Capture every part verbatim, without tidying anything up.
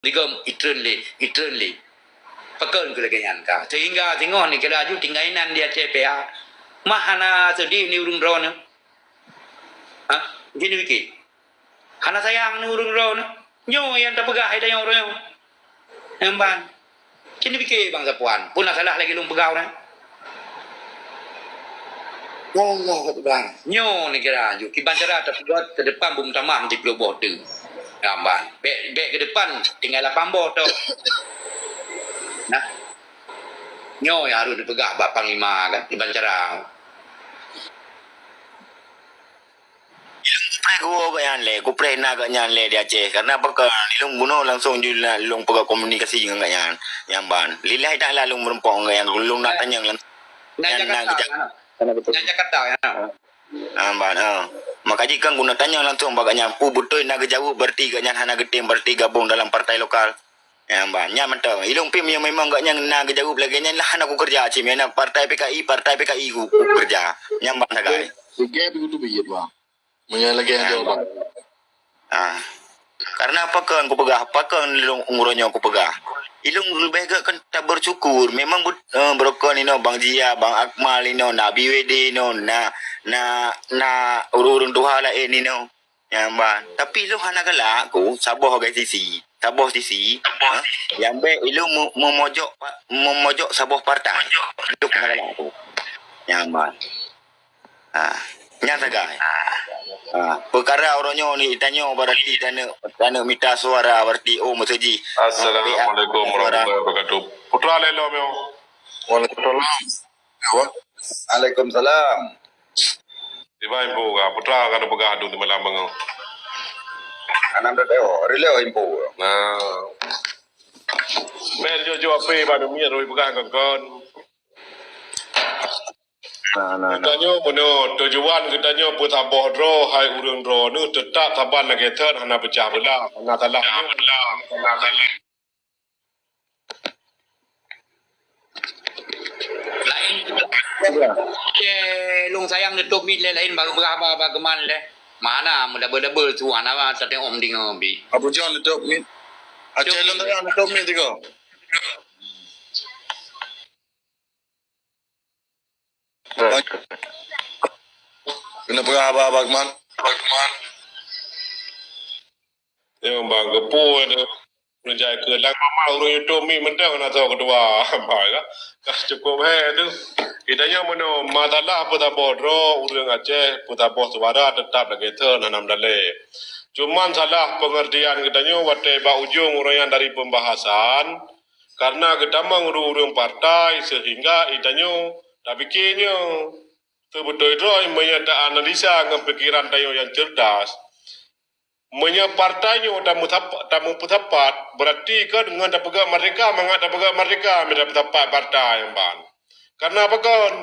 Digom itreun lé, itreun lé. Pakon keu lagèe nyan ka. Sehingga singoh ni kira laju tinggai nan di Aceh P A. Mah hana seudeh ni ureueng droeneuh. Ha? Jini pikir. Hana sayang ni ureueng droeneuh. Nyoe nyang tapeugah hai tanyoe uroe nyoe. Nyang ban. Kini pike bang sapuan, pun na salah lagèe lôn peugah ureueng. Allahu Akbar. Nyoe neugara ju kiban cara tapeugot keu depan beumeutamah meusiplôh boh teuk. Nyang ban. Bèk, bèk keu depan tinggai lapan boh tok. Nah. Nyoe nyang harôh neupeugah bak panglima kan, kiban cara. Ilôn kupreh geuwoe gobnyan lé, kupreh na gobnyan lé di Aceh. Karena pakon ilôn bunoe langsong ju na ilôn peugah komunikasi ngon gobnyan. Nyang ban. Lillahi ta'ala ilôn meureumpok ngon gobnyan, ilôn na tanyong langsong. Nyan na Jakarta, geujak-, nyan na. Nyan Jakarta, ya. Nyang ban, ha. Maka jih kan guna tanyong langsong bak gobnyan. Peue beutôi na geujaweueb, berarti gobnyan hana geutem, berarti gabong dalam partai lokal. Nyang ban, nyan mantong. Ilôn pih meunyoe memang gobnyan na geujaweueb lagèe nyan lah hana kukeureuja cit. Meunyoe na partai P K I, partai P K I ku, kukeureuja. Nyang ban sagai. Tiga puluh tujuh biji, Bang. Meunyoe lagèe nyan jawaban. Ah. Karena pakon kupeugah, pakon ilôn uroe nyoe kupeugah. Ilôn leubeh gèt kan tabersyukur. Memang bet-, eh, beureukoh inoe, Bang Jia, Bang Akmal inoe, na B W D inoe, na, na, na ureueng-ureueng tuha laén inoe. Nyang ban. Tapi ilôn hana galak ku saboh gai sisi. Saboh sisi. Ha? Nyang bèk ilôn mu-, meumojok pa-, meumojok saboh partai. Ilôn hana galak ku. Nyang ban. Ha. Nyan sagai. Ha. Peukara uroe nyoe ni tanyoe berarti taneuk, taneuk mita suara berarti, oh, meuseujih. Assalamualaikum warahmatullahi wabarakatuh. Putra lé lom yo. Waalaikumsalam. Apa? Waalaikumsalam. Dibai info ka, putra ka neupeugah adu di malam bangai. Anam dah tengok, relay info. Nah. Bèk jujur api bak dunia rui peugah ngon kon. Nah, nah, nah. Geutanyoe bunoe, tujuan geutanyoe peusaboh droe hai ureueng droeneuh, teutap saban lagèe thon, hana peucah beulah, hana salah. Peucah beulah, hana salah. Laén. Ya. Oke, lôn sayang neutôp mic lé laén baru beurah ba, ba geuman lé. Mana meudabel-dabel su hana ba tateu'oh deungoe bi. Abu John neutôp mic. Aceh lôn sayang neutôp mic tiga. Keuneuk peugah haba-haba keuman? Nyoe bang, geupeu tu. Meunjai keu lam mama ureueng YouTube mi mantong na soe keudua. Bang, ka, ka cukup he tu. Geutanyoe meunoe, masalah peusaboh droe ureueng Aceh, peusaboh suara teutap lagèe thon hana meudalé. Cuman salah peungeurtian geutanyoe watèe bak ujong ureueng nyan dari peumbahasan, Karena geutamong ureueng-ureueng partai seuhingga geutanyoe tapike nyoe. Seubeutôi droe meunyoe ta-analisa ngon pikiran tanyoe nyang cerdas, meunyoe partai nyoe tameusap-, tameupeusapat, beurati kon ngon tapeugah merdeka, mangat tapeugah merdeka meunyoe tapeusapa partai nyan ban. Karena pakon?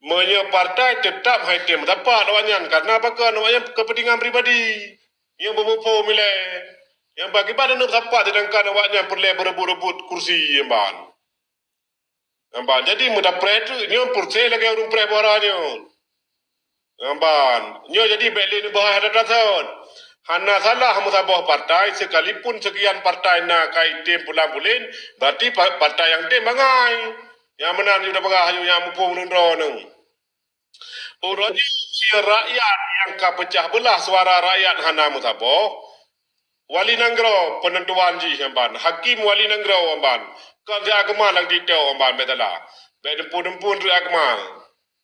Meunyoe partai teutap han item meusapat awaknyan, karena pakon? Awaknyan keupeuntengan pribadi. Nyang beumuphom ilèe. Nyang bagi bak neuk sapat, seudangkan awaknyan peureulèe beureubot-reubot kursi nyang ban. Nyang ban. Jadi, meudapreh teuk nyoe peureuseh lagèe ureueng preh buara nyoe. Nyang ban. Nyoe jadi bèk lé neubahas that-that thon. Hana salah meusaboh partai, sekalipun sekian partai na ka item pulan-pulen, berarti pa-, partai nyang tem bangai. Nyang meunan yue tapeugah, yue nyang muphom ureueng droeneuh. Uroe nyoe rakyat nyang ka peucah beulah suara rakyat hana meusaboh. Wali nanggroe peunentuan jih nyan ban, hakim wali nanggroe nyan ban. Kon si Akmal nyang titèe nyan ban, bèk salah. Bèk deumpun-deumpun si Akmal.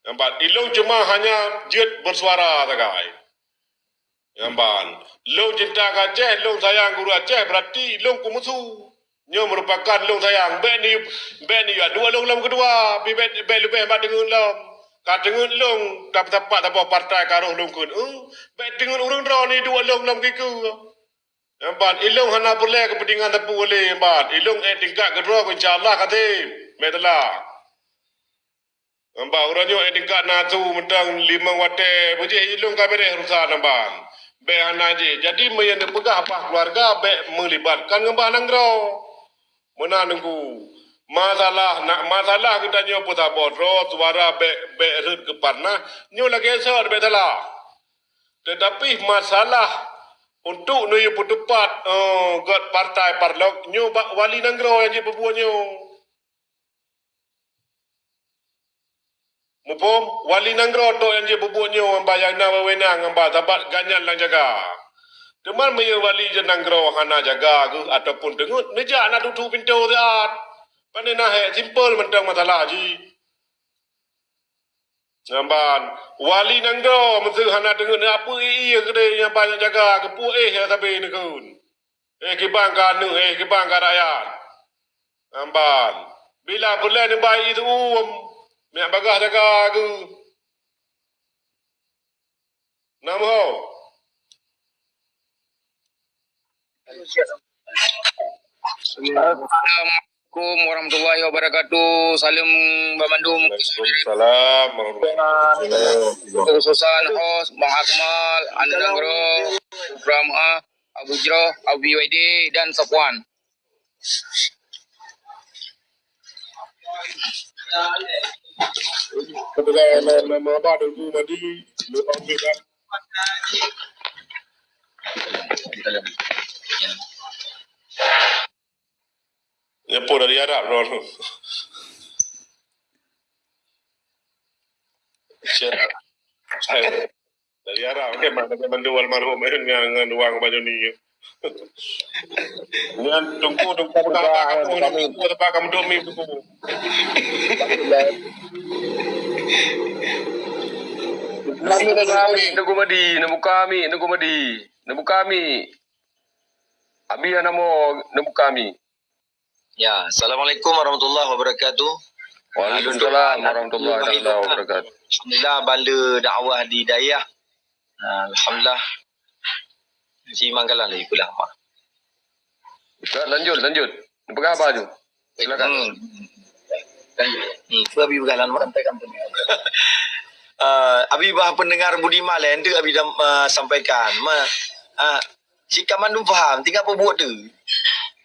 Nyan ban, ilôn cuma hanya jeuet beusuara sagai. Nyan ban. Lôn cinta keu Aceh, lôn sayang keu ureueng Aceh, beurati lôn keu musoh. Nyoe meurupakan lôn sayang. Bèk ni, bèk ni, ya, duek lôn lom keudua. Pi bèk, bèk leubeh bak teungeut lom. Ka teungeut lôn, ka peusapat saboh partai ka roh lôn kheun. Eh, bèk teungeut ureueng droe ni duek lôn lom keu ikeue. Nyan ban, ilôn hana peureulèe keupeuntengan sapeue lé nyan ban. Ilôn ék tingkat keudroe, insya Allah ka tem. Bèk teulah. Nyan ban uroe nyoe ék tingkat na su mantong limong watèe beujih ilôn ka beureh urusan nyan ban. Bèk hana jih. Jadi meunyoe neupeugah bah keuluwarga bèk meulibatkan ngon bah nanggroe. Meunan Teungku. Masalah, na masalah geutanyoe peusaboh droe, suara bèk, bèk rhot keu parna, nyoe lagèe sot bèk salah. Teutapi masalah Untuk neuyue peuteupat, eh, göt partai parlok, nyoe bak wali nanggroe nyang jipeubuet nyoe. Muphom, wali nanggroe tok nyang jipeubuet nyoe, nyang ba nyang na wewenang, nyang ba sabat gobnyan nyang jaga. Teuma meunyoe wali jeuet nanggroe hana jaga geuh ataupun teungeut, neujak na tutoe pintoe siat. Pane na hék, simpel mantong masalah jih. Nyan ban, wali nanggroe meuseu hana deungon, na peue ié keudeh nyang banyak jaga, keupeue éh nyang sabe neukheun. Éh kiban keu aneuk, éh kiban keu rakyat. Nyan ban, bila peureulèe neubai ié teuuem, miak bagaih jaga geuh. Na meuho. Assalamualaikum warahmatullahi wabarakatuh. Salam bak mandum. Waalaikumsalam warahmatullahi wabarakatuh. Khususan host, Bang Akmal, Aneuk Nanggroe, Putra Maah, Abu Jroh, Abi Y D dan Safwan. Nyan po dari Arab, bro. Dari Arab, okey, mak, mak, mak, almarhum, eh, ngan, ngan wang Banyuni. Nyan tungku, tungku, tungku, tungku, tungku, tungku, tungku, tungku, tungku, tungku. Neubuka mi, Teungku Madi, neubuka mi, Teungku Madi, neubuka mi. Abi hana mo neubuka mi. Ya, assalamualaikum warahmatullahi wabarakatuh. Waalaikumsalam warahmatullahi taala wabarakatuh. Alhamdulillah, bala dakwah di dayah. Ah, alhamdulillah. Si Manggalan lagi pulang, Mak. Ustaz, lanjut, lanjut. Peugah haba ju. Silakan. Hmm. Hmm, tu Abi peugah lan, Mak. Sampaikan tu. Ah, Abi bah pendengar budiman lé, enteuk Abi dam-, ah, sampaikan. Ma, ah, Cit ka mandum paham, tinggai peubuet tu.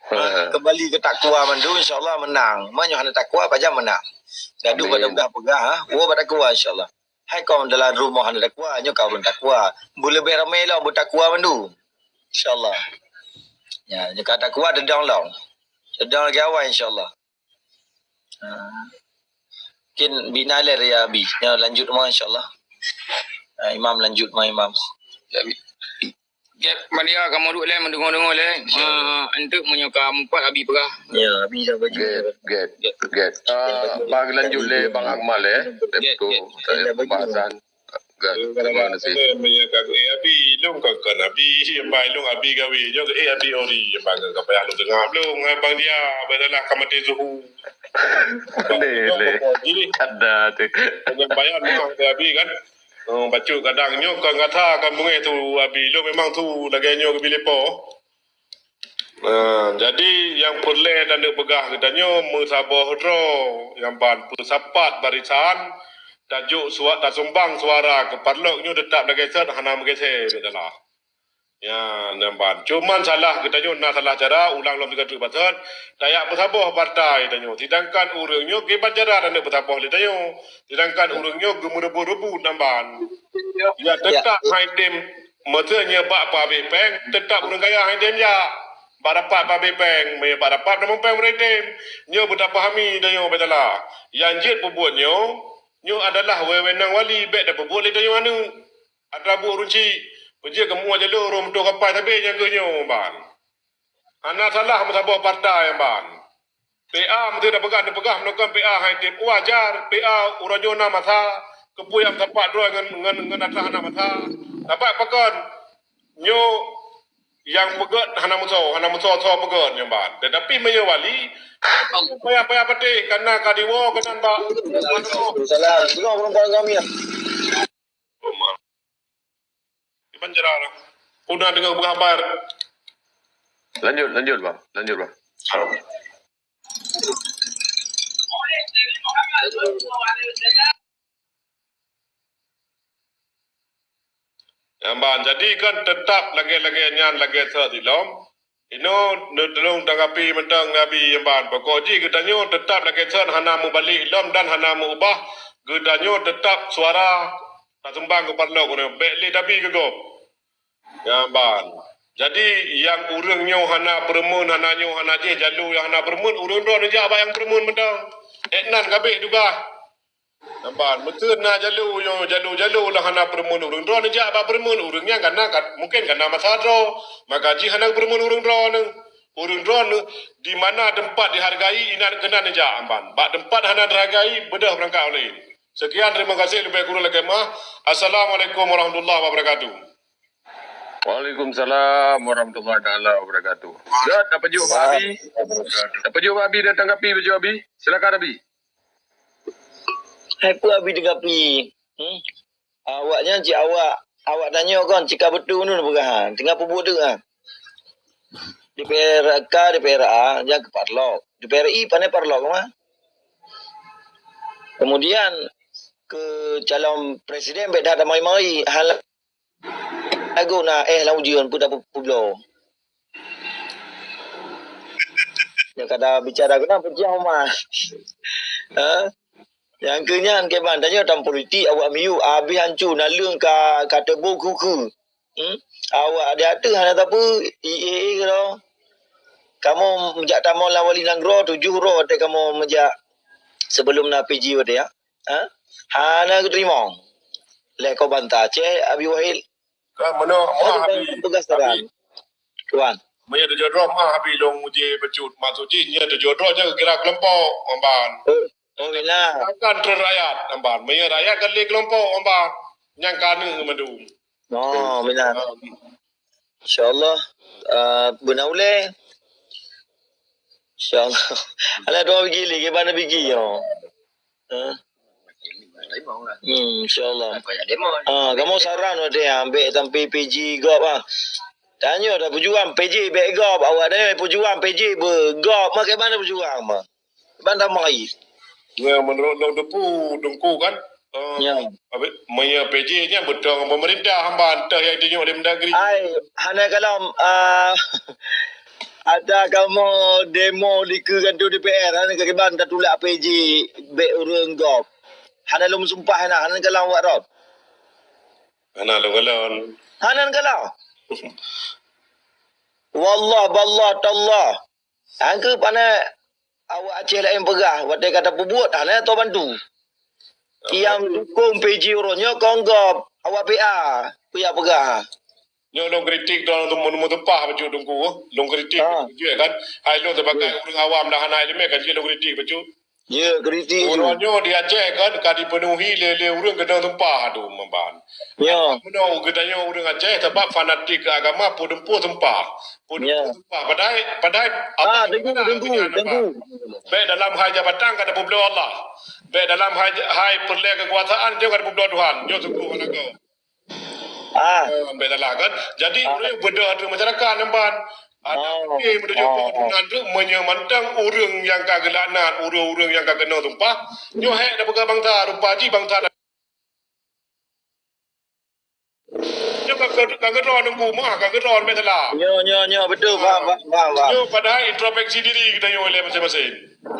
Ha, kembali ke takwa mandum, insya Allah menang. Meunyoe hana takwa, pajan menang. Gaduh bak peugah, ha? Woe bak takwa, insya Allah. Hai kaum dalam rumoh hana takwa, nyoe kaum takwa. Beuleubeh ramé lom beutakwa mandum. Insya Allah. Ya, nyoe ka takwa, teudong lom. Teudong lagèe awai, insya Allah. Ah. Mungkin bina lé ya Abi. Ya, lanjut ma, insya Allah. Ah, Imam lanjut ma, Imam. Ya, Abi. Gét, Maria, kamoe duek lé, meudeungoe-deungoe lé. Ah, enteuk meunyoe ka mupat Abi peugah. Ya, Abi dah baju. Gét, gét, gét. Ah, bagi lanjut lé Bang Akmal, eh. Gét, gét. Pembahasan. Gét, terima kasih. Meunyoe ka, eh, Abi, lôn ka kon Abi, nyang bai lôn Abi Gawi, nyoe, eh, Abi Ori, nyang bai ka payah lôn teungab lôn, hai Bang Dia, bai dalah ka maté suhu. Lé, lé. Kada tu. Penyampaian mah keu Abi kan. Oh, bacut kadang nyoe kon gata kon beungéh tu, Abi, lôn memang tu lagèe nyoe keubiléh po. Nah, jadi nyang peureulèe taneuk peugah geutanyoe meusaboh droe nyang ban peusapat barisan, tajok sua-, tasumbang suara keu parlok nyoe teutap lagèe sot hana meugeusé bak dalam. Nyan, nyang ban. Cuman salah geutanyoe na salah cara, ulang lom sigoe teuk bak sot, tajak peusaboh partai tanyoe. Sedangkan ureueng nyoe kiban cara taneuk peusaboh lé tanyoe. Sedangkan ureueng nyoe geumeureubot-reubot nyang ban. Ya, teutap hai tem. Meuseu nyoe bak pabéh péng, teutap ureueng kaya hai tem jak. Bak rapat pabéh péng, meunyoe bak rapat tamong péng ureueng tem. Nyoe beutapahami tanyoe baitala. Nyang jeuet peubuet nyoe, nyoe adalah wewenang wali, bèk tapeubuet lé tanyoe aneuk. Atra buet ureueng chik, peujeuet keu mua jalô rhom meutoh kapai sabé nyang keuh nyoe ban. Hana salah meusaboh partai ban. P A meuseuti tapeugah, neupeugah meunokon P A hai tem wajar, P A uroe nyoe na masa, keupeue nyang sapat droe ngon, ngon, ngon atra hana masa. Sapat pakon? Nyoe nyang peugöt hana meusoe, hana meusoe-soe peugöt nyoe ban. Tetapi meunyoe wali, payah-payah patéh, kana ka diwoe keunan bak. Salam. Tengok ureueng kami. Iban jera lah. Udah dengar berkabar. Lanjut, lanjut, Bang. Lanjut, Bang. Nyan ban, jadi kan teutap lagèe-lagèe nyan lagèe sot ilom. Inoe neutulông tanggapi mantong Abi nyan ban. Pokok jih geutanyoe teutap lagèe sot hana meubalek lom dan hana meuubah. Geutanyoe teutap suara tasumbang keu parlok nyoe. Bèk lé tabi keu gob. Nyan ban. Jadi, nyang ureuëng nyoe hana peureumeun, hana nyoe, hana jih, jalô nyang hana peureumeun, ureuëng droe neujak bak nyang peureumeun mantong. Ék nan kabeh tugaih. Nampak, meuteun na jalô nyoe, jalô-jalô lah hana peureumeun, ureuëng droe neujak bak peureumeun, ureuëng nyan kana, ka, mungken kana masa droe, maka jih hana peureumeun ureuëng droe nyoe. Ureuëng droe nyoe, di mana teumpat dihargai, inan keunan neujak amban. Bak teumpat hana dihargai, beudôh beurangkat ulée. Sekian, terima kasih, leubeh kureueng lakée meuah. Assalamualaikum warahmatullahi wabarakatuh. Waalaikumsalam warahmatullahi taala wabarakatuh. Jot, tapajoh bak Abi. Tapajoh bak Abi dan tanggapi bacut Abi. Silakan Abi. Hai peue Abi tanggapi? Hmm? Awak nyan cit awak, awak tanyoe kon cit ka beutôi nyoe peugah, teungoh peubuet deuk ah. DPRK, DPRA, nyang keu parlok. DPRI pane parlok mah. Kemudian ke calon presiden bèk that tamari-mari, hal lagu na éh lam ujeuen peue tapubloe. Nyang kada bicara keunan peujiah uma. Ha? Nyang keu nyan kiban tanyoe tam politik awak miyueb habéh hanco naleueng ka, ka teuboh keu-keu. Hmm? Awak di ateueh hana sapeue, i-, i-, i-, keudroe. Kamoe meujak tamong lam wali nanggroe tujoh droe watèe kamoe meujak sebelum na PJ watèe, ya. Ha? Hana geuteurimong lé keu banta Aceh, Abi Wahid. Kan meunoe, meuah Abi, tugas Abi. Tuan. Meunyoe tujoh droe meuah Abi lôn uji bacut. Maksud jih, nyoe tujoh droe nyan kira keulompok, Amban. Oh, oh, beuna. Kan treun rakyat, Amban. Meunyoe rakyat kan lé keulompok, Amban. Nyang ka aneuk mandum. Oh, beuna. Insya Allah, ah, beuna ulèe. Insya Allah. Alah dua bigi lé, gimana bigi, yo? Ha? Hmm, insya Allah. Ah, kamoe saran watèe nyan, bèk sampai PJ gob ah. Tanyoe tapeujuang PJ bèk gob, awak tanyoe peujuang PJ beugob, mah kiban tapeujuang mah. Ban damai. Ya, menurut lôn teupeu Teungku kan, eh, ya. Meunyoe PJ nyan beutôi ngon pemerintah, Amban, teuh nyang tunyok di Mendagri. Ai, hana kalon, ah, Ata kamoe demo dikeue kantô DPR, hana kiban tatulak PJ bèk ureueng gob. Hana lôn meusumpah hana, hana kalon awak droe. Hana lôn kalon. Hana kalon. Wallah, ballah, tallah. Angkeu pane awak Aceh laén peugah, watèe ka tapeubuet, hana teubantu. Nyang dukong PJ uroe nyoe kon gob, awak PA, peue nyang peugah. Nyoe lôn kritik droe lôn meu-, meutumpah bacut Teungku, lôn kritik bacut kan. Hai lôn sebagai ureueng awam dan hana ileumèe kan jeuet lôn kritik bacut. Ya, kritik. Uroe nyoe di Aceh kan ka dipenuhi lé, lé ureueng keunong tumpah tu, Amban. Ya. Meunoe geutanyoe ureueng Aceh sabab fanatik keu agama peudeumpôh tumpah. Peudeumpôh tumpah. Padahai, padahai Teungku, Teungku, Teungku. Bèk dalam hai jabatan ka tapeubloe Allah. Bèk dalam hai, hai peureulèe keukuasaan nyoe ka tapeubloe Tuhan. Nyoe sungguh hana goe. Ah. Eh, bèk salah kan? Jadi, ureueng beudôh ateueh masyarakat, Amban. Ada mungkin beudôh jumpa tunan tu, meunyoe mantong ureueng nyang ka geulaknat, ureueng-ureueng nyang ka keunong tumpah, nyoe hèk tapeugah bansa, rupa jih bansa na-, nyoe ka, ka, ka keudroe Teungku meuah, ka keudroe bèk salah. Nyoe, nyoe, nyoe, beutôi, paham, paham, paham, paham. Nyoe padahai introspeksi diri geutanyoe lé maséng-maséng.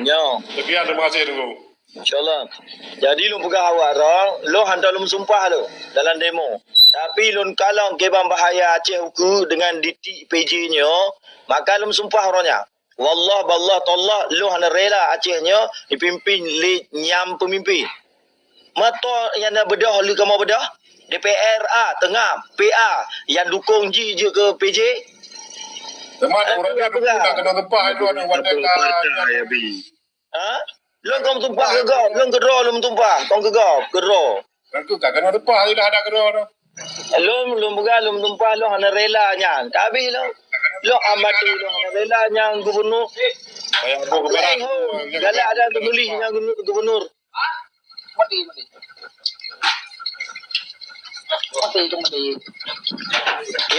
Nyoe. Sekian, terima kasih, Teungku. Insya Allah. Jadi lôn peugah awak droe, lôn hantom lôn meusumpah lôn dalam demo. Tapi lôn kalon kiban bahaya Aceh ukeue deungon ditik PJ nyoe, maka lôn meusumpah uroe nyan. Wallah, ballah, tallah, lôn hana rela Aceh nyoe dipimpin lé nyang peumimpin. Meutoe nyang na beudôh lé kamoe beudôh, DPRA teungoh, PA nyang dukong jih jeuet keu PJ. Teuma ureueng nyan dukong nak keunoe tumpah itu ada watèe ka. Ha? Lôn kon meutumpah keu gob, lôn keudroe lôn meutumpah, kon keu gob, keudroe. Lôn kon ka keunoe tumpah, dah ada keudroe tu. Lôn, lôn peugah lôn meutumpah, lôn hana rela nyan. Ka habéh lôn. Lôn amaté lôn hana rela nyan gubernur. Payah boh kepala. Galak ada gubernur nyan gubernur. Mati, mati. Mati, mati.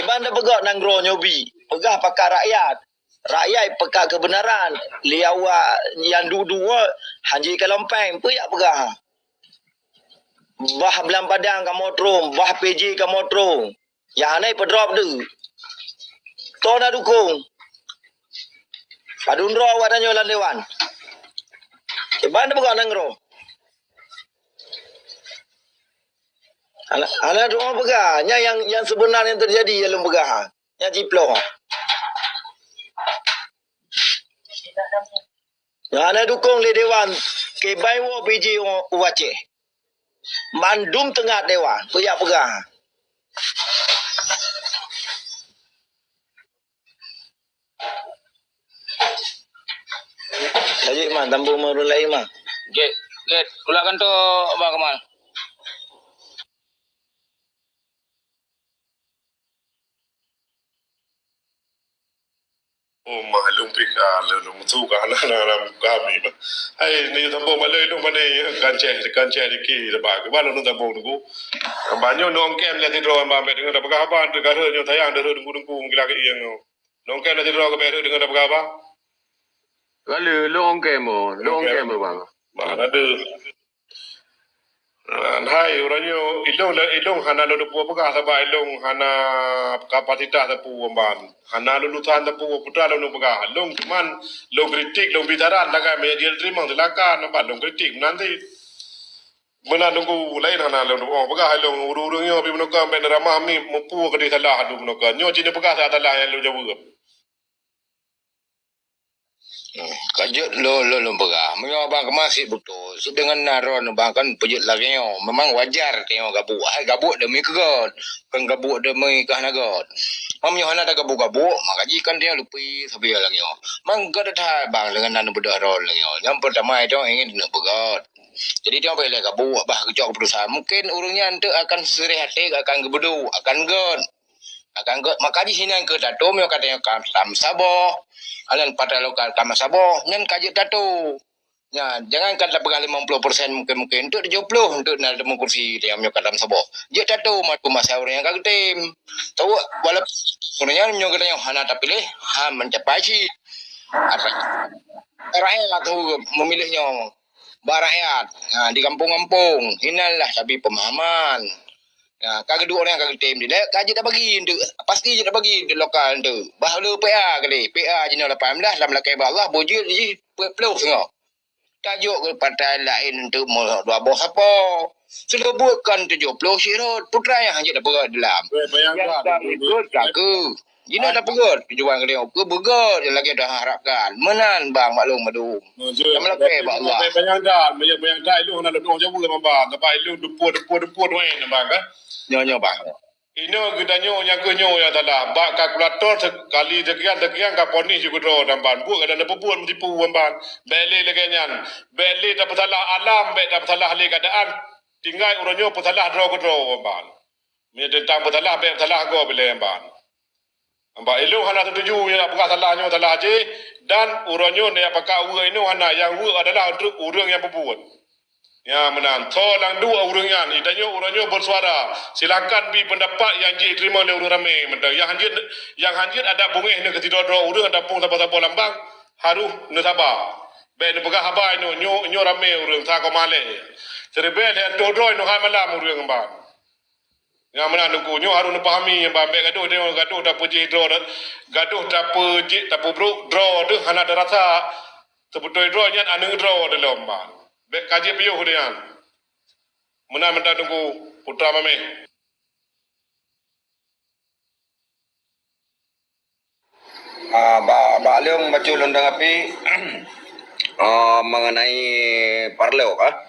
Iban dah peugah nanggroe nyoe bi. Peugah pakat rakyat. Rakyat peugah keubeunaran, lé awak nyang duek-duek, hanjeuet kalon péng, peue jak peugah? Bah Blang Padang kamoe trong, bah PJ kamoe trong. Nyang hana peudrop deuh. Toh na dukong. Padum droe awak tanyoe lam dewan. Kiban peugah nanggroe. Hana, hana dua peugah. Nyan nyang, nyang sebenar nyang teujadi nyang lôn peugah. Nyan jiplôh. Nyan na dukong lé dewan, kiban woe biji u Aceh. Mandum teungat dewan, peue jak peugah. Lanjut, Man, tambah ureueng laén, Man. Gét, gét. Pulak kantô, Abang Kamal. Oh, mah lôn pih ka, lôn, lôn su ka na, na, na, kami, bah. Hai, ni tambah malam lôn mana ya, kancah, kancah dikit, bah. Keuban lôn tambah nunggu. Banyak nong kem jadi droe, bah, deungon dah peugah haba, teuka nyoe tayang, deuh, dengku, dengku, gila ke iya nyoe. Nong kem laju droe keubeue deungon tapeugah haba? Lalu, lôn ong kem, oh. Lôn ong kem, Bang. Mana ada. Hai, uroe nyoe, ilong, ilong hana lôn teupeu peugah sabab ilong hana kapasitas teupeu ban. Hana lulusan teupeu putra lôn peugah. Lôn cuman, lôn kritik, lôn bicara, lagak meunan jih teurimong, silakan, ban lôn kritik nanti. Meunan teungku, laén hana lôn tu'oh peugah lôn, ureueng-ureueng nyoe pih meunokon bèk neuramah miet, muphom keudeh salah lôn meunokon. Nyoe cit neupeugah salah nyang lôn jaweueb. Hmm, ka jeuet lôn, lôn, lôn peugah. Meunyoe abang keumah sit beutôi, sit deungon na droeneuh bang kan peujeuet lagèe nyoe. Memang wajar tanyoe gabuek. Hai gabuek demi keu göt, kon gabuek demi keu hana göt. Meunyoe hana tagabuek-gabuek, maka jih kan tanyoe leupie sabe lagèe nyoe. Mang göt that bang deungon na neubeudôh droeneuh lagèe nyoe. Nyang peurtama tanyoe ingin keuneuk peugöt. Jadi, tanyoe bèk lé gabuek bah geucok keuputusan. Mungken ureueng nyan teuk akan seureh até, akan geubeuduek, akan göt. Akan göt. Maka jih sinan keu tatom nyoe ka tanyoe ka tameusaboh. Alan patai lokal tameusaboh, nyan ka jeuet tato. Nyan, jangankan tapeugah limong ploh persen mungken-mungken, enteuk tujoh ploh enteuk na teumeukursi tanyoe nyoe ka tameusaboh. Jeuet tato matu masa ureueng nyan ka geutem. Tawa, walaupun ureueng nyan nyoe geutanyoe hana tapiléh, han meucapai cit. Atra-, rakyat tu memilih nyoe. Bak rakyat, ha, di kampung-kampung, hinanlah sabe pemahaman. Ha, ka geuduek ureueng ka geutem dilèe, ka jeuet tabagi enteuk, pasti jeuet tabagi di lokal enteuk. Bah le P A keudeh, P A jinoe lapan belas lam lakèe bak Allah, bujeuet jih peuet ploh singoh. Tajok keu partai laén enteuk meu dua boh sapo. Seuleubeuet kon tujoh ploh sirot, putra nyang hanjeuet tapeugöt dalam. Nyang ka ikot ka keu. Jinoe tapeugöt, tujuan keu tanyoe keu beugöt nyang lagèe taharapkan. Meunan bang maklum madum. Nyang meulakèe bak Allah. Bayang that, bayang that ilong hana lôn jaweueb bang. Sabab ilong deupot, deupot, deupot wae bang kan. Nyoe, nyoe bang. Inoe geutanyoe nyang keuh nyoe nyang salah. Bak kalkulator sekali sekian-sekian ka ponis jih keudroe dan ban. Buet ka dan neupeubuet meutipu wan ban. Bèk lé lagèe nyan. Bèk lé tapeusalah alam, bèk tapeusalah lé keuadaan. Tinggai uroe nyoe peusalah droe keudroe wan ban. Meunyoe teuntang peusalah, bèk peusalah gob ilèe wan ban. Bak ilong hana seutuju nyang peugah salah nyoe salah jih, dan uroe nyoe nyang pakat weuek inoe hana, nyang weuek adalah ureueng nyang peubuet. Nyan meunan, soe nyang duek ureueng nyan, geutanyoe uroe nyoe beusuara. Silakan bi peundapat nyang jeuet jiteurimong lé ureueng ramé mantong. Nyang hanjeuet, nyang hanjeuet adak beungéh neuh keu sidroe-droe ureueng ataupun saboh-saboh lam bang, harôh neusaba. Bèk neupeugah haba inoe, nyoe, nyoe ramé ureueng sa koma lhèe. Siribèe lhèe reutôh droe inoe hai malam ureueng ban. Nyang meunan teungku, nyoe harôh neupahami, ban bèk gadoh, gadoh tapeujih droe, gadoh tapeujih, tapeubrôk droe deuh hana tarasa. Seubeutôi droe nyan aneuk droe dilom ban. Bèk ka jeuet piôh nyan. Meunan mantong teungku, putra maméh. Ah, bak, bak lôn bacut lôn tanggapi, ah, mengenai parlok, ah.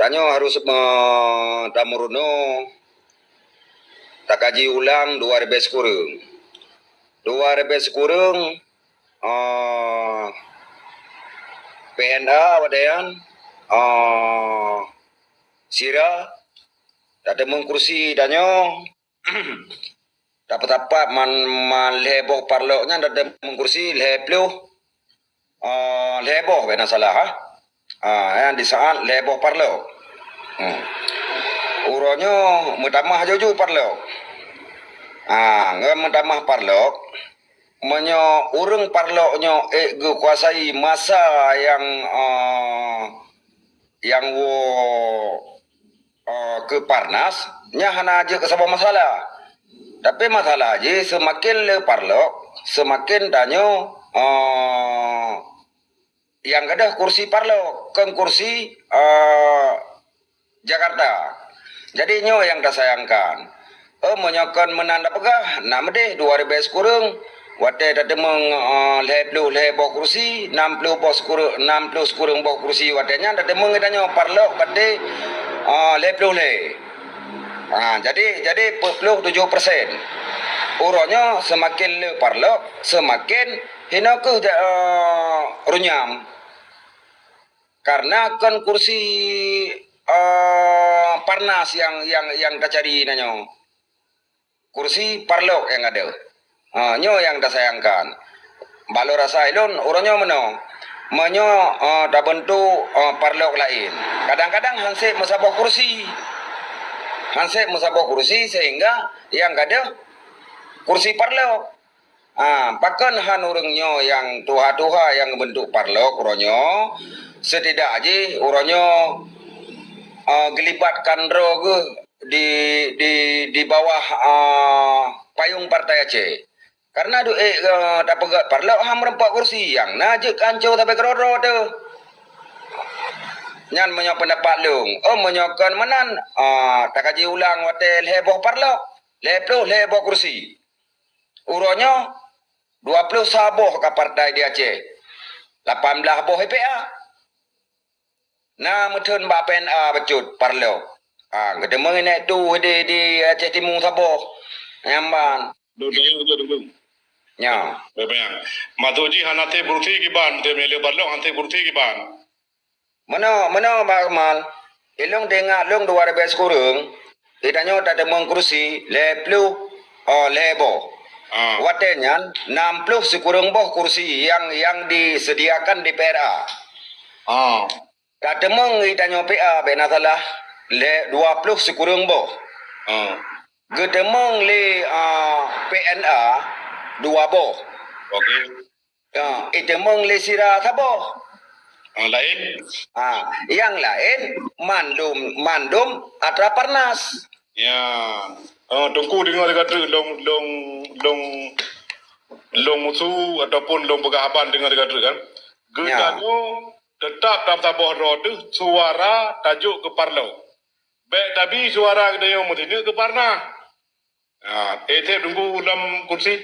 Tanyoe harus me-, tameurunoe, takaji ulang dua ribèe sikureueng. Dua ribèe sikureueng, ah, P N A wadéean, ah, sira, tateumèe kursi tanyoe, Tapat-tapat man, man lhèe boh parlok nyan dan, dan meukursi lhèe ploh, eh, lhèe boh bèk na salah, ha. Ah, nyan di saat lhèe boh parlok. Hmm. Uroe nyoe meutamah juju parlok. Ah, ngon meutamah parlok, meunyoe ureueng parlok nyoe ék geukuasai masa nyang, eh, nyang woe, eh, keu Parnas, nyan hana jeuet keu saboh masalah. Tapi masalah jih seumaken le parlok, seumaken tanyoe, eh, nyang gadôh kursi parlok, kon kursi, eh, Jakarta. Jadi nyoe nyang tasayangkan. Oh, meunyoe kon meunan tapeugah, na meudeh dua ribèe sikureueng. Watèe tateumeung, eh, lhèe ploh lhèe boh kursi, nam ploh boh sikureueng, nam ploh sikureueng boh kursi watèe nyan tateumeung geutanyoe parlok batèe, eh, lhèe ploh lhèe. Ha, jadi, jadi peuet ploh tujoh persen. Uroe nyoe seumaken le parlok, seumaken hinoe kheueh ja-, eh, runyam. Karena kon kursi, eh, parnas nyang, nyang, nyang tacari na nyoe. Kursi parlok nyang ada. Ha, nyoe nyang tasayangkan. Bak lôn rasa ilôn, uroe nyoe meunoe. Meunyoe, eh, tabentuk, eh, parlok laén, kadang-kadang han sép meusaboh kursi. Han sép meusaboh kursi sehingga nyang gadôh kursi parlok. Ah, pakon han ureuëng nyoe nyang tuha-tuha nyang geubentuk parlok uroe nyoe, setidak jih uroe nyoe, ah, geulibatkan droe geuh di, di, di bawah, ah, payong Partai Aceh. Karena duek, eh, tapeugét parlok han meurumpok kursi, nyang na jeuet keu anco sabe keudroe-droe teuh. Nyan meunyoe peundapat lôn. Oh, meunyoe kon meunan, ah, takaji ulang watée lhée boh parlok, lhée ploh lhée boh kursi. Uroe nyoe, dua ploh sa boh ka partai di Aceh, lapan blaih boh I P A. Na meutheun bak P N A bacut parlok. Ha, geuteumé nèk tuh di, di Aceh Timu saboh. Nyan ban. Duduk, duduk, duduk. Nya. Baik, baik. Maksud jih hana sép kursi kiban, teuh meuleubah lôn hana sép kursi kiban. Meunoe, meunoe, Bang Akmal. Ilôn teuingat lôn dua ribèe sikureueng, geutanyoe tateumeung kursi lhée ploh, oh, lhée boh. Ah. Watée nyan, nam ploh sikureueng boh kursi nyang, nyang disediakan di P R A. Ah. Tateumeung geutanyoe P A, bèk na salah, lhée dua ploh sikureueng boh. Ah. Geuteumeung lé, ah, P N A dua boh. Okey. Ya, iteumeung lé sira saboh. Ah, laén? Ah, nyang laén mandum, mandum atra parnas. Ya. Oh, Teungku deungoe lagée treuk lôn, lôn, lôn, lôn musu ataupun lôn peugah haba deungoe lagée treuk kan. Ya. Geutanyoe teutap lam saboh droe teuh suara tajok keu parlok. Bèk tabi suara geutanyoe meusineuk keu parnas. Ha, eh, sép Teungku lam kursi.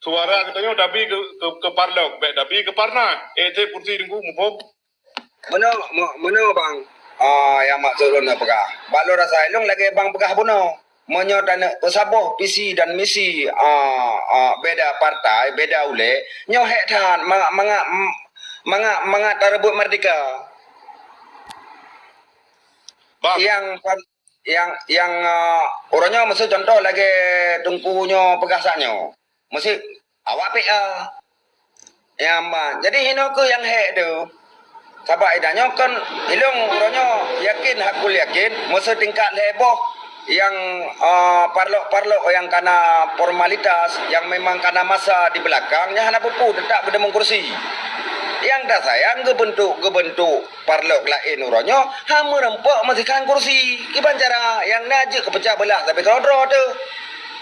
Suara geutanyoe tabi keu, keu, keu parlok, bèk tabi keu parnas. Eh, sép kursi Teungku, muphom? Meunoe, meunoe, Bang. Ah, nyang maksud lôn na peugah. Bak lôn rasa ilôn lagée Bang peugah bunoe. Meunyoe taneuk peusaboh visi dan misi, ah, ah, beda partai, beda ulée, nyoe hék that mangat, mangat, mangat, mangat tareubot merdeka. Bang. Nyang, nyang, nyang, ah, uroe nyoe miseu contoh lagée Teungku nyoe peugah sak nyoe. Miseu awak P A. Ya, ma. Jadi, hinoe kheueh nyang hék teuh. Sabab ida nyoe kon ilôn uroe nyoe yakin, hakul yakin, meuseutingkat lhée boh nyang, eh, parlok-parlok nyang kana formalitas, nyang memang kana masa di beulakang, nyang hana peue-peue, teutap geudeungon kursi. Nyang tasayang geubeuntuk-geubeuntuk parlok laén uroe nyoe, han meurumpok meusikan kursi. Kiban cara nyang na jeuet keupeucah beulah sabe keudroe-droe teuh.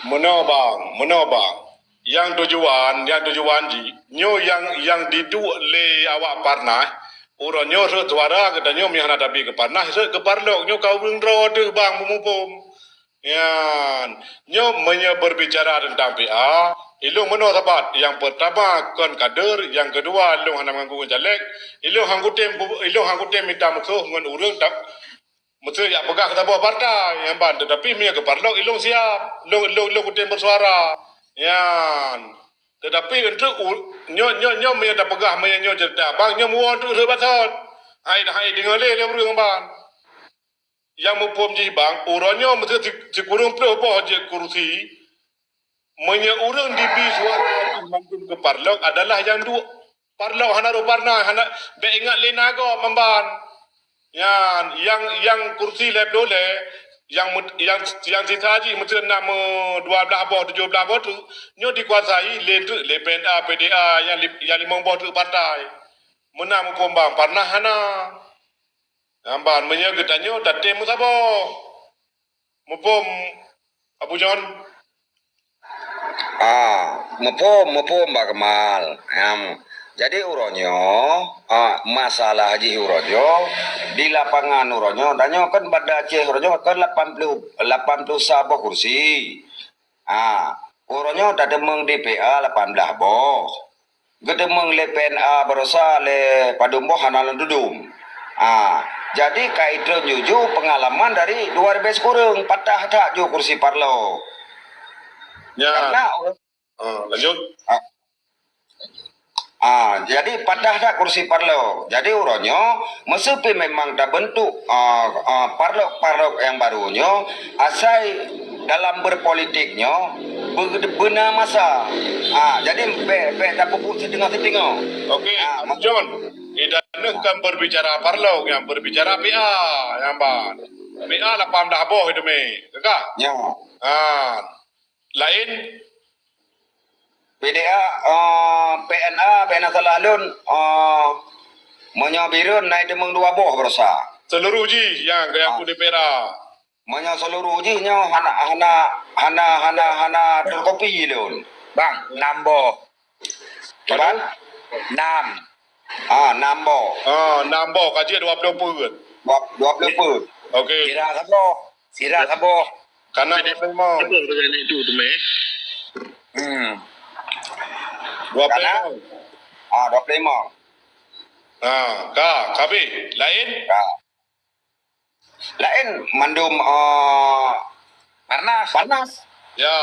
Meunoe, Bang, meunoe, Bang. Nyang tujuan, nyang tujuan jih, nyoe nyang, nyang diduek lé awak parnas, uroe nyoe rhot suara geutanyoe meuhana tabi keu parnas, rhot keu parlok, nyoe ka ureuëng droe teuh Bang beumuphom. Nyan, nyoe meunyoe berbicara teuntang P A, ilôn meunoe sabat, nyang peurtama kon kader, nyang keudua ilôn hana meuganggu ngon caleg, ilôn han kutem, ilôn han kutem mita meusoh ngon ureuëng ta-, Meuseuti jak peugah keu saboh partai, nyan ban, teutapi meunyoe keu parlok, ilôn siap, lôn, lôn, lôn kutem beusuara. Nyan. Teutapi untuk u-, nyoe, nyoe, nyoe meunyoe tapeugah, meunyoe nyoe ceurita, bang, nyoe muwoe untuk rhot batot. Hai, hai deungoe lé, lé ureuëng ban. Nyang muphom jih bang, uroe nyoe meuseuti si-, sikureueng ploh boh jeuet kursi, meunyoe ureuëng dibi suara jih mandum keu parlok adalah nyang duek parlok hana rôh parna, hana, bèk ingat lé na gob meuban. Nyan, nyang, nyang kursi lhèe ploh lhèe, nyang meut-, nyang, nyang sisa jih meuteun na meu dua blaih boh, tujoh blaih boh treuk, nyoe dikuasai lé treuk, lé P N A, P D A, nyang li-, nyang limong boh treuk partai. Meunan muphom bang, parna hana. Nyan ban, meunyoe geutanyoe tatem meusaboh. Muphom, Abu John? Ah, muphom, muphom, Bang Kemal. Em, jadi uroe nyoe, ah, masalah jih uroe nyoe, di lapangan uroe nyoe, tanyoe kan Banda Aceh uroe nyoe kan lapan puluh, lapan puluh sa boh kursi. Ha, uroe nyoe tateumeung di P A lapan blah boh. Geuteumeung lé P N A barosa lé padum boh hana lôn tudum. Ha, jadi ka itrön juju pengalaman dari dua ribèe sikureueng patah that ju kursi parlo. Ya. Karena Ah, lanjut. Ah. Ah, jadi patah that kursi parlo. Jadi uroe nyoe, meuseu pi memang tabentuk, ah, ah, parlok-parlok nyang baru nyoe, asai dalam berpolitik nyoe, be-, beuna masa. Ah, jadi bèk, bèk tapupuk siteungoh-siteungoh. Okey, ah, John, kita ni kan berbicara parlok, yang berbicara P A, yang ban. P A lapan blah boh itu, meh. Ka? Ya. Ah. Laén? P D A, eh, P N A, P N A salah lôn, eh, meunyoe Bireuen na iteumeung dua boh barosa. Seluruh jih nyang, nyang Ah. peuet di P D A. Meunyoe seluruh jih nyoe hana, hana, hana, hana, hana teurkopi lôn. Bang, nam boh. Cuba? Nam. Ah, nam boh. Ah, nam boh, ka jeuet dua ploh peuet. Dua, dua ploh peuet. Okey. Sira saboh. Sira saboh. Kana dua ploh lima. Saboh dengan itu tu, meh. Hmm. Dua ploh lima. Kana? Ah, dua ploh lima. Ah, ka, ka habéh. Laén? Ka. Laén mandum, ah, Parnas. Parnas. Ya,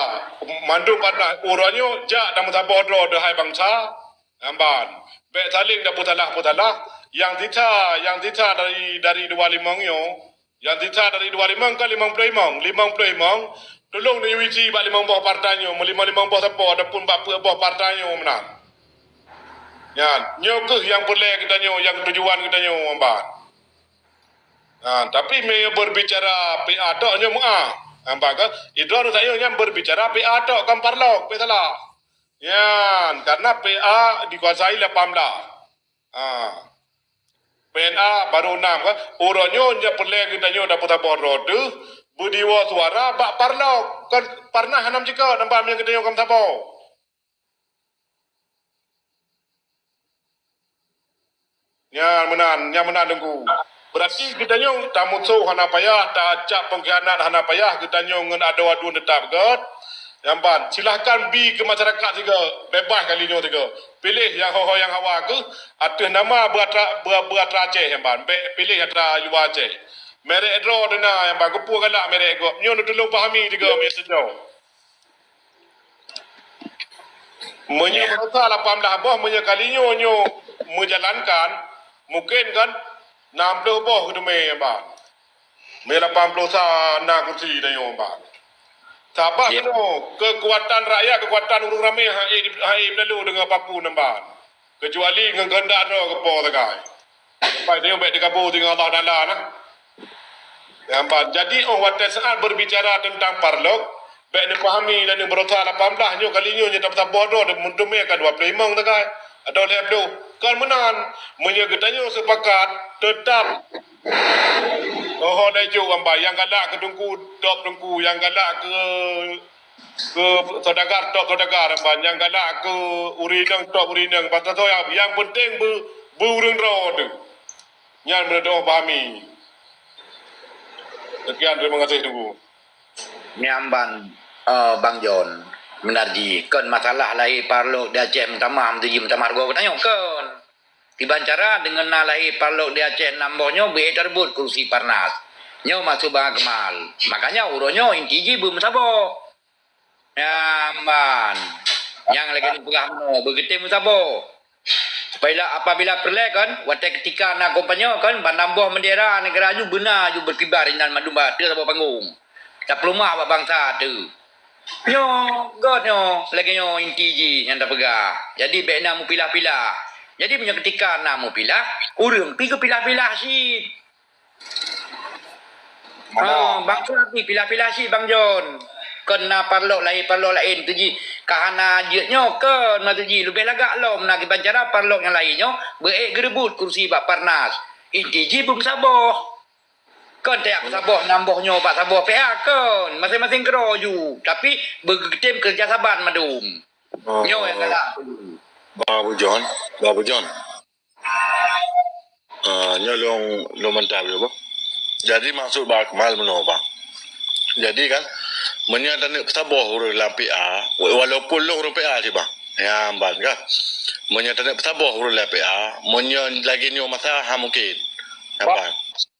mandum Parnas. Uroe nyoe jak dan meusaboh droe deuhai bansa. Nyan ban. Bèk saléng tapeusalah-peusalah. Nyang sisa, nyang sisa dari, dari dua limong nyoe, nyang sisa dari dua limong kan limong ploh limong. Limong ploh limong, tulông neuisi bak limong boh partai nyoe, meulimong-limong boh sapo ataupun bak peuet boh partai nyoe meunan. Nyan, nyoe kheueh nyang peureulèe geutanyoe, nyang tujuan geutanyoe, nyan ban. Ha, tapi meunyoe berbicara P A tok nyoe meu'ah. Nampak ke? Idroe tanyoe nyan berbicara P A tok, kan parlok, bèk salah. Nyan, karena P A dikuasai lé Pamda. Ha. P N A baru nam, kan? Uroe nyoe nyang peureulèe geutanyoe dapur saboh droe deuh, beudiwoe suara bak parlok. Kan parna hana meucikok, nampak meunyoe geutanyoe ka meusaboh. Nyan meunan, nyan meunan Teungku. Berarti geutanyoe tamusoh hana payah, tacap pengkhianat hana payah, geutanyoe ngon adoe aduen teutap gèt. Nyan ban, silahkan bi keu masyarakat sigoe, bebas kali nyoe sigoe. Piléh nyang ho-ho nyang hawa kheueh ateueh nama beuatra, beu-, beuatra Aceh nyan ban. Bèk piléh atra luwa Aceh. Merek droe teuh na nyan ban, keupeue galak merek gob. Nyoe neutulông pahami sigoe meunyoe seujoe. Meunyoe Ya. barosa lapan blah boh, meunyoe kali nyoe, nyoe meujalankan, mungken kan nam ploh boh teumé, Bang. Mé lapan ploh sa na kursi tanyoe, Bang. Sabab Ya. keunoe, keukuatan rakyat, keukuatan ureueng ramé hai, hai beulalu deungon paku nyan, Bang. Keucuali ngon keuheundak droe geupo sagai. Sampai tanyoe bèk teukabu deungon Allah Taala nah. Nyan ban. Jadi, óh watèe saat berbicara tentang parlok, bèk neupahami dan neubarosa lapan blah nyoe kali nyoe nyang tapeusaboh droe, meuteumé ka dua ploh limong sagai, atau lhèe ploh. Kon meunan, meunyoe geutanyoe seupakat, teutap ho-ho laju nyan ban, nyang galak keu Teungku, top Teungku, nyang galak keu, keu saudagar, top saudagar nyan ban, nyang galak keu ureueng inong, top ureueng inong, pasal soe nyang, nyang penting beu, beu ureueng droe teuh. Nyan meunan pahami. Sekian, terima kasih, Teungku. Nyan ban, eh, Bang Jon, meunan jih, kon masalah lahé parlok di Aceh meutamah, meutuji meutamah rugoe geutanyoe, kon. Kiban cara deungon na lahé parlok di Aceh nam boh nyoe beu ék tareubot kursi Parnas. Nyoe maksud Bang Akmal. Makanya uroe nyoe inti jih beumeusaboh. Nyan ban. Nyang lagèe lôn peugah meunoe, beugeutém meusaboh. Supaya apabila peureulèe kan, watèe keutika na kampanye kan, ban nam boh bendera negara ju beuna ju berkibar inan mandum bak ateueh saboh panggong. Tapeuleumah bak bansa teuh. Nyoe, göt nyoe, lagèe nyoe inti jih nyang tapeugah. Jadi bèk na meupilah-pilah. Jadi meunyoe keutika na meupilah, ureueng pi geupilah-pilah cit. Mana? Ah, bangsa pi pilah-pilah cit Bang Jon. Kon na parlok laén, parlok laén teuh jih. Ka hana jeuet nyoe kon na teuh jih. Leubeh lagak lom na kiban cara parlok nyang laén nyoe beu ék geureubot kursi bak Parnas. Inti jih beumeusaboh. Kon tajak peusaboh nam boh nyoe bak saboh pihak kon. Maséng-maséng keudroe ju. Tapi beugeutém keureuja saban mandum. Oh. Nyoe nyang galak. Bah Abu Jon, Bah Abu Jon. Ah, nyoe lôn, lôn mantap lé, bah. Jadi maksud Bah Akmal meunoe, bah. Jadi kan, meunyoe taneuk peusaboh ureuëng lam P A, wa-, walaupun lôn ureuëng P A cit, bah. Ya, ban kan. Meunyoe taneuk peusaboh ureuëng lam P A, meunyoe lagée nyoe masa, ha mungkin. Ya, ban.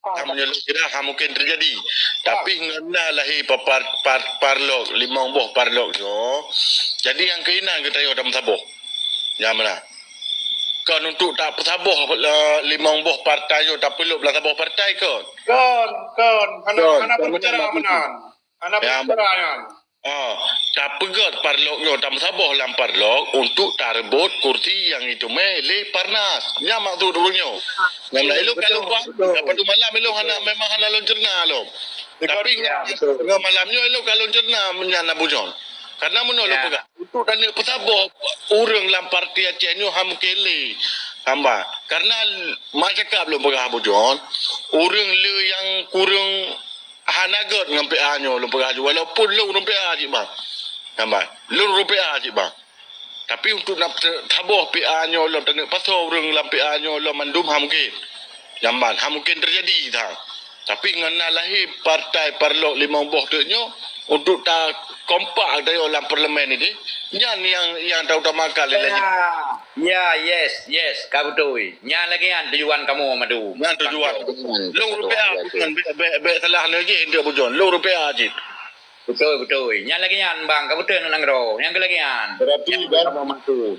Ka meunyoe lôn kira, ha mungkin teujadi. Tapi ngon na lahé pa-, par-, par-, parlok, limong boh parlok nyoe, jadi nyang keuinan geutanyoe tameusaboh. Nyang meunan. Kon untuk tapeusaboh, eh, limong boh partai nyoe tapeulop lam saboh partai kon. Kon, kon. Hana, kon, hana kon berbicara meunan. Hana berbicara nyan. Ah, tapeugét parlok nyoe tameusaboh lam parlok untuk tareubot kursi nyang jiteumé lé Parnas. Nyan maksud ureuëng nyoe. Nyang na ilok kalau buat, betul. Padum malam ilok hana, memang hana lôn cerna lom. Tapi ya, betul. Ngon malam nyoe ilok kalau cerna nyan Abu John. Karena meunoe lôn peugah. Untuk taneuk peusaboh ureuëng lam parti Aceh nyoe ha mungkin lé hamba. Karena macakap lôn peugah Abu John, ureuëng le nyang kureueng hana gét ngon P A nyoe lôn peugah ju, walaupun lôn ureuëng P A cit bang. Hamba, lôn ureuëng P A cit bang. Tapi untuk nak saboh P A nyoe lom taneuk pasoe ureuëng lam P A nyoe lom mandum ha mungkin. Nyaman, ha mungkin teujadi tang. Tapi ngon na lahé partai parlok limong boh teuk nyoe untuk ta kompak geutanyoe lam parlemen ini, nyan nyang, nyang tautamakan lé laju. Ya, ya, yes, yes, ka beutôi. Nyan lagée nyan tujuan kamoe mandum. Nyan tujuan. Lôn ureuëng P A bukan, bék, bék, bék salah lé jih, Abu John. Lôn ureuëng P A cit. Beutôi, beutôi. Nyan lagée nyan bang, ka beutôi nanggroe. Nyan keu lagée nyan. Berarti nyan kan kamoe mandum.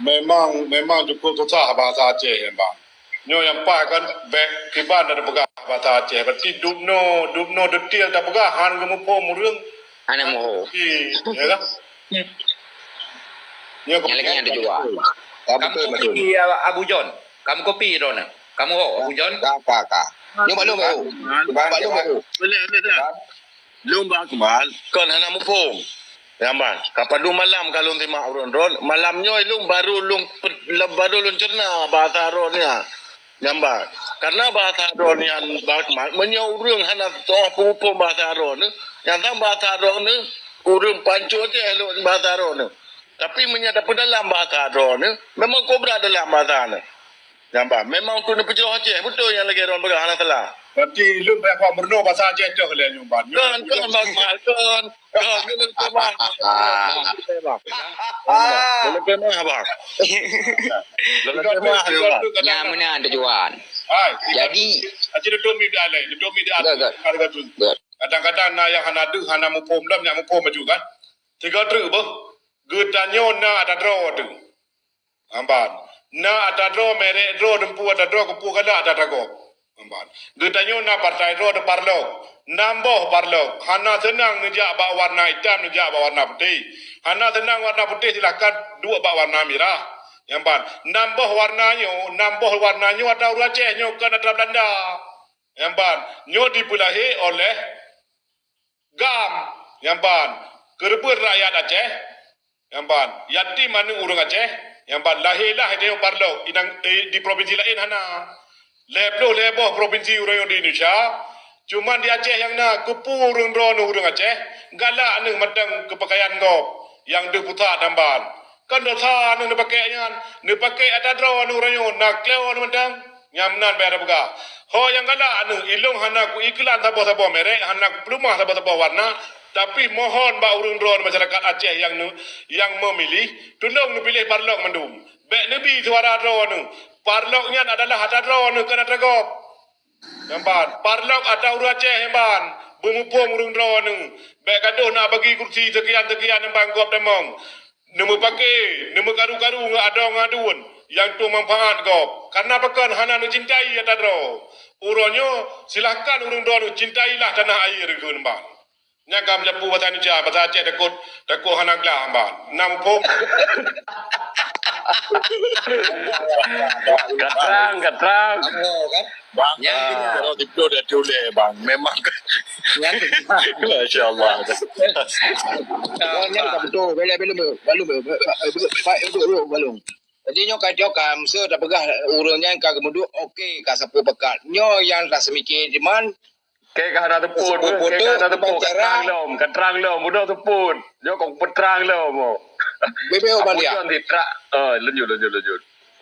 Memang, memang cukup susah bahasa Aceh nyan bang. Nyoe nyang paih kan bék kiban tapeugah bahasa Aceh. Berarti dubnoe, dubnoe detail tapeugah han geumuphom ureuëng. Hana muphom. Ya kan? Nyoe nyang lagée nyan tujuan. Kamu kopi, Abu John. Kamu kopi droeneuh. Kamu ho, Abu John. Ka, ka, ka. Nyoe maklum, Abu. Maklum, Abu. Boleh, boleh, boleh. Lôn Bah Akmal, kon hana muphom. Nyaman, ka padum malam ka lôn simak ureuëng droeneuh. Malam nyoe lôn baru lôn pe-, lôn baru lôn cerna bahasa droeneuh nyan. Nyaman. Karena bahasa droeneuh nyan, Bah Akmal, meunyoe ureuëng hana soe peumuphom bahasa droeneuh, nyang sang bahasa droeneuh, ureuëng pancôh Aceh lôn bahasa droeneuh. Tapi meunyoe tapeudalam bahasa droeneuh, memang kobra dalam bahasa nyoe. Nyan bah, memang untuk neupeujoh Aceh, beutôi nyang lagée droen peugah hana salah. Berarti lôn payah meurunoe bahasa Aceh cok lé nyoe ban. Kon, kon, Bang Mal, kon. Kon, kon, kon, Bang. Kon, kon, Bang. Nyan meunan tujuan. Hai, jadi, aci tutup mi dah lain, tutup mi dah. Good, good. Kadang-kadang na nyang hana deuh, hana muphom, lom nyak muphom aju kan. Tiga truk beuh. Geutanyoe na ata droe teuh. Amban. Na ata droe merek droe teumpu ata droe keupeue galak ata-ata gob. Amban. Geutanyoe na partai droe teuh parlok. Nam boh parlok. Hana seunang neujak bak warna itam, neujak bak warna putéh. Hana seunang warna putéh, silahkan duek bak warna mirah. Nyang ban. Nam boh warna nyoe, nam boh warna nyoe ata ureuëng Aceh nyoe kon ata Belanda. Nyang ban. Nyoe dipeulahé oleh GAM, nyang ban, keureubeuet rakyat Aceh, nyang ban, yatim aneuëk ureuëng Aceh, nyang ban, lahé lah di parlok, inang, eh, di provinsi laén hana. Lhée ploh lhée boh provinsi uroe nyoe di Indonesia, cuman di Aceh nyang na, keupeue ureuëng droeneuh ureuëng Aceh, galak neuh mantong keu peukayan gob, nyang deuh pusat nyang ban. Kan dosa neuh neupakèk nyan, neupakèk ata droe neuh uroe nyoe, na kleu neuh mantong. Nyang meunan bèk tapeugah. Ho nyang galak neuh, ilôn hana ku iklan saboh-saboh merek, hana ku peuleumah saboh-saboh warna, tapi mohon bak ureuëng droe neuh masyarakat Aceh nyang neuh, nyang meumiléh, tulông neupiléh parlok mandum. Bèk neubi suara droe neuh. Parlok nyan adalah ata droe neuh, kon ata gob. Nyang ban, parlok ata ureuëng Aceh nyang ban, beumuphom ureuëng droe neuh. Bèk gadoh na bagi kursi seukian-seukian nyang ban gob tamong. Neumeupaké, neumeukaru-karu ngon adoe ngon aduen nyang tueng manfaat gob. Karena pakon hana neucintai ata droe. Uroe nyoe, silahkan ureuëng droe neuh cintailah tanah air keu neumbang. Nyang ka meujapu basa Indonesia, basa Aceh takot, takot hana glah ban. Na muphom. Ka trang, ka trang. Bang, nyang kena. Kalau tipu dia tulis, bang. Memang. Nyang kena. Masya Allah. Oh, nyang tak betul. Boleh, boleh, boleh, boleh, boleh, boleh, boleh. Jadi nyoe ka, nyoe ka, meuseue tapeugah ureuëng nyan ka geumuduek, oke, ka sapeue pakat. Nyoe nyang ka seumike, cuman Kèe ka hana teupot, kèe ka hana teupot, ka trang lom, ka trang lom, udah teupot. Jok kong peutrang lom. Bebe Obadia. Abu John di trak. Oh, lanjut, lanjut, lanjut.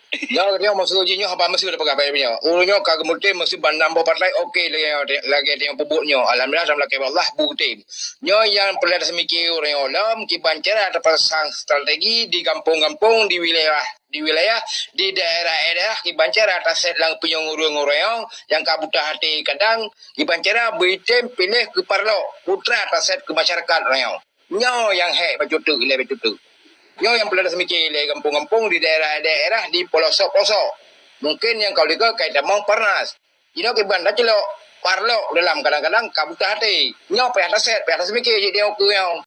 Nyoe, nyoe maksud jih nyoe haba meuseu tapeugah bak nyoe. Ureueng nyoe ka geumeutem meuseu ban nam boh partai, oke lagèe, lagèe tanyoe peubuet nyoe. Alhamdulillah, dalam lakèe Allah bu tem. Nyoe nyang peureulèe taseumiké ureueng nyoe lom kiban cara tapasang strategi di gampông-gampông, di wilayah, di wilayah, di daerah-daerah kiban cara tasét lam pinyueng ureueng-ureueng nyoe nyang ka buta até kadang, kiban cara beuitem piléh keu parlok, putra tasét keu masyarakat ureueng nyoe. Nyoe nyang hék bacut teuk ilèe bacut teuk. Nyoe nyang peureulèe taseumiké lé gampông-gampông, di daerah-daerah, di pelosok-pelosok. Mungken nyang ka lheueh ka tamong Parnas. Jinoe kiban tacilok, parlok dalam kadang-kadang ka buta até. Nyoe payah tasét, payah taseumiké jih nyoe keu nyoe.